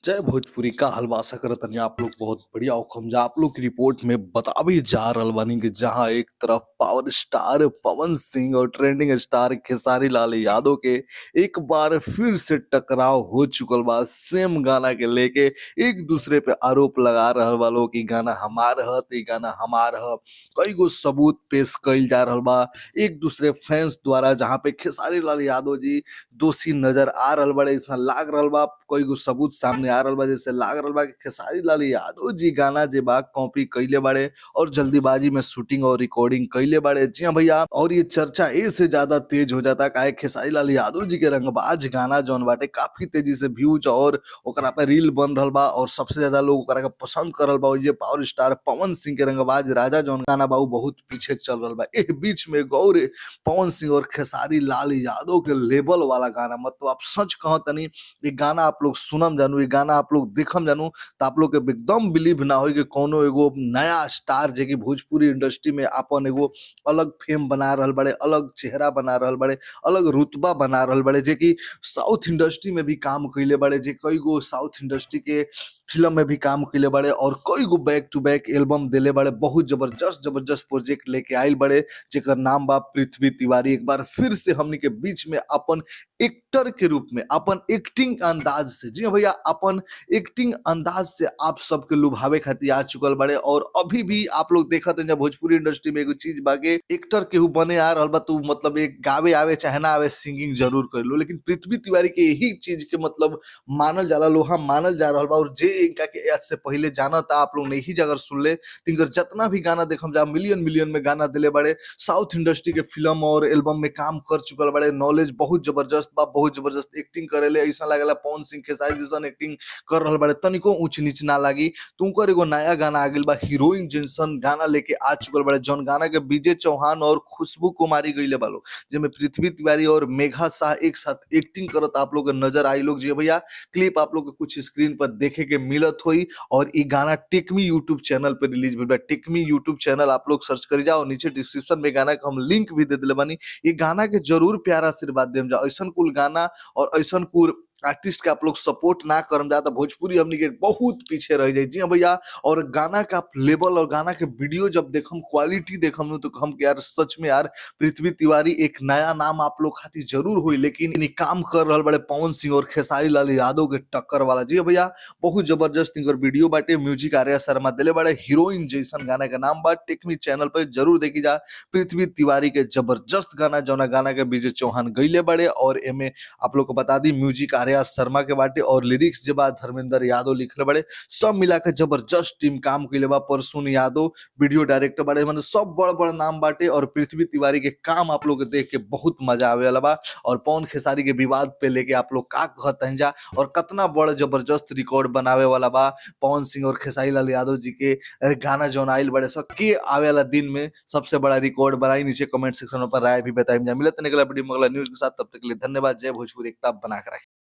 जय भोजपुरी का हलवा आशा करत तनी आप लोग बहुत बढ़िया होखम जा। आप लोग की रिपोर्ट में बतावे जा रहल बानी कि जहां एक तरफ पावर स्टार पवन सिंह और ट्रेंडिंग स्टार खेसारी लाल यादव के एक बार फिर से टकराव हो चुकल बा। सेम गाना के लेके एक दूसरे पे आरोप लगा रहल बा लोग कि गाना हमार ह त इ गाना हमार ह। कई गो सबूत पेश कइल जा रहल बा एक दूसरे फैंस द्वारा, जहां पे खेसारी लाल यादव जी दोषी नजर आ रहल बाड़े। ऐसा लाग रहल बा, कई गो सबूत सामने आ रहल बा जैसे लाग रहल बा कि खेसारी लाल यादव जी गाना जे बा कॉपी कइले बाड़े और जल्दीबाजी में शूटिंग और रिकॉर्डिंग कइले बाड़े। जी हाँ भैया, और ये चर्चा ए से ज्यादा तेज हो जाता काहे खेसारी लाल यादव जी के रंगबाज गाना जौन बाटे काफी तेजी से व्यूज और ओकरा पे रील बन रहल बा और सबसे ज्यादा लोग ओकरा के पसंद कर रहल बा। ये पावर स्टार पवन सिंह के रंगबाज राजा जौन गाना बा उ बहुत पीछे चल रहल बा। एह बीच में गौर पवन सिंह और खेसारी लाल यादव के लेवल वाला गाना, मतलब आप सच कहत तनी इ गाना आप लोग सुनम जानू, इ गाना आप लोग देखम जानू त आप लोग के एकदम बिलीव ना होई कि कोनो एगो नया स्टार जे कि भोजपुरी इंडस्ट्री में आपन एगो अलग फेम बना रहल बाड़े, अलग चेहरा बना रहल बाड़े, अलग रुतबा बना रहल बाड़े, जे कि साउथ इंडस्ट्री में भी काम कइले बाड़े, जे कई गो साउथ इंडस्ट्री के फिल्म में भी काम कइले बाड़े और कई गो बैक टू बैक एल्बम देले बाड़े। बहुत जबरदस्त जबरदस्त प्रोजेक्ट लेके आइल बाड़े जेकर नाम बा पृथ्वी तिवारी। एक बार फिर से हमनी के बीच में अपन एक्टर के रूप में, अपन एक्टिंग अंदाज से, जी हाँ भैया, अपन एक्टिंग अंदाज से आप सबके लुभावे खातिर आ चुकल बाड़े। और अभी भी आप लोग देखत हइन भोजपुरी इंडस्ट्री में एगो चीज बा कि एक्टर केहू बने आ रहल बा तो मतलब एक गावे आवे चाहे ना आवे सिंगिंग जरूर कर लो, लेकिन पृथ्वी तिवारी के यही चीज के मतलब मानल जाला, लोहा मानल जा रहल बा। और जे इनका के आज से पहले जानता आप लोग नहीं अगर सुन ले तिनकर जितना भी गाना देखम जा मिलियन मिलियन में गाना दिले बाड़े। साउथ इंडस्ट्री के फिल्म और एल्बम में काम कर चुकल बाड़े, नॉलेज बहुत जबरदस्त बा, बहुत जबरदस्त एक्टिंग करेले। ऐसा लागेला पवन सिंह खेसारी जैसन एक्टिंग कर रहल बाड़े, तनिको ऊंच नीच ना लागी। तो उनकर एगो नया गाना आ गइल बा, हीरोइन जैसन गाना लेके आ चुकल बाड़े, जौन गाना के विजय चौहान और खुशबू कुमारी गइले बा लोग, जेमे पृथ्वी तिवारी और मेघा शाह एक साथ एक्टिंग करत आप लोग के नजर आई लोग। जी भैया, क्लिप आप लोग के कुछ स्क्रीन पर देखे के मिलत होई और इ गाना टेकमी यूट्यूब चैनल पे रिलीज भइल बा। टेकमी यूट्यूब चैनल आप लोग सर्च करी जाओ, नीचे डिस्क्रिप्शन में गाना के हम लिंक भी दे दिले बानी। इ गाना के जरूर प्यारा आशीर्वाद देम जा। ऐसन कुल गाना और ऐसन कुल आर्टिस्ट के आप लोग सपोर्ट ना करम जा त भोजपुरी हमनी के बहुत पीछे रह जाई। जी हाँ भैया, और गाना का लेवल और गाना के वीडियो जब देखम, क्वालिटी देखम तो हम यार सच में यार पृथ्वी तिवारी एक नया नाम आप लोग खातिर जरूर होई, लेकिन इ काम कर रहल बड़े पवन सिंह और खेसारी लाल यादव के टक्कर वाला। जी हाँ भैया, बहुत जबरदस्त इनकर वीडियो बाटे, म्यूजिक आर्या शर्मा दिले बड़े, हीरोइन जैसन गाना के नाम बा। टेकमी चैनल पर जरूर देखी जा पृथ्वी तिवारी के जबरदस्त गाना, जौना गाना के विजय चौहान गइले बड़े। और एमे आप लोग को बता दी म्यूजिक आर्या शर्मा के बाटे और लिरिक्स जे बा धर्मेंद्र यादव लिखले बड़े। सब मिला के जबरदस्त टीम काम कइले बा। परसुन यादव वीडियो डायरेक्टर बाड़े, माने सब बड़ बड़ नाम बाटे। और पृथ्वी तिवारी के काम आप लोग के देख के बहुत मजा आवे वाला बा। और पवन खेसारी के विवाद पे लेके आप लोग का कहत हइन जा और कतना बड़ जबरदस्त रिकॉर्ड बनावे वाला बा पवन सिंह और खेसारी लाल यादव जी के गाना जौन आइल बड़े सब के आवे वाला दिन में सबसे बड़ा रिकॉर्ड बनाई। नीचे कमेंट सेक्शन में पर राय भी बताई जा। मिलत अगला वीडियो में अगला न्यूज के साथ, तब तक के लिए धन्यवाद। जय भोजपुरी, एकता बना के रखें।